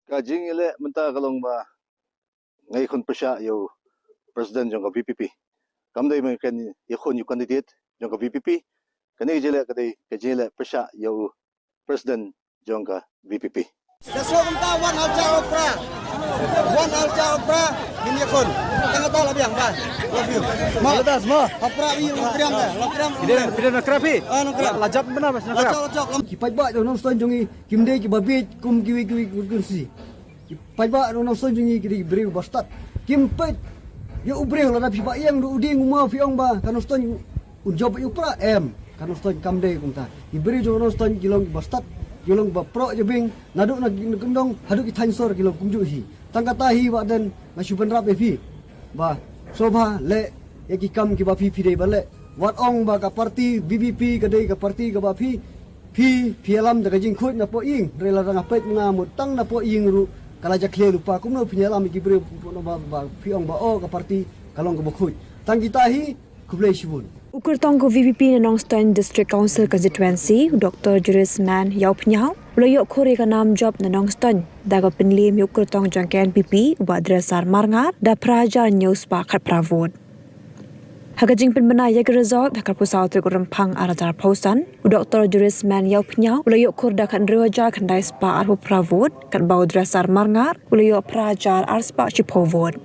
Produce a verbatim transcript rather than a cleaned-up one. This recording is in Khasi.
Ka jingïaleh mynta ka long ba nga ïakhun pyrshah ïa u president jong ka VPP. Kam dei ba nga ïakhun ïa u candidate jong ka VPP. Kane ka jingïaleh ka dei ka jingïaleh pyrshah ïa u president jong ka VPP. Ka shu mynta wan halcha opra. Wan halcha opra ngin ïakhun. Tang kata la biang ba. Love you. Ma. Opra wi lo kriam ba. Lo kriam. Pidem pidem na krap hi. Ah, na krap. La jop bna bas na krap. La jop, la jop. Ki paidbah jong Nongstoiñ jong ngi kim dei kiba bieit kum kiwei kiwei constituency. Ki paidbah Nongstoiñ jong ngi ki dei ki briew ba stad. Kim peit ïa u briew lada phi ba ïeng ruh u dieng u maw phi ong ba ka Nongstoiñ un jop ïa u pra em. Ka Nongstoiñ kam dei kumta. Ki briew jong Nongstoiñ ki long kiba stad, ki long ba proh jabieng, naduh na kyndong haduh ki thaiñ sor ki long kumjuh hi. Tang kata hi Bah Ardent nga shu bynrap ïa phi ba sngewbha leh ïa ki kam kiba phi phi dei ban leh. Wat ong ba ka parti VPP ka dei ka parti kaba phi phi phi ïalam da ka jingkhuid na poh ïing, hynrei lada nga peit mynta mut tang na poh ïing ruh ka la jakhlia lypa, kumno phin ïalam ïa ki briew ba, ba phi ong ba oh ka parti ka long kaba khuid. Tang kita hi, khublei shibun. U kyrtong ka VPP na Nongstoiñ District Council Constituency, u Doctor Jurisman Ïawphniaw u la ïoh khur ïa ka nam jop na Nongstoiñ da ka pynliem ïa u kyrtong jong ka NPP, u Bah Dresser Marngar, da phra hajar hynñiew spah khatphra vote. Ha ka jingpynbna ïa ka result ha ka arphew saw tarik u Rymphang ar hajar arphew san, u Doctor Jurisman Ïawphniaw u la ïoh khur da ka hynriew hajar khyndai spah arphew phra vote, katba u Dresser Marngar u la ïoh phra hajar ar spah shiphew vote.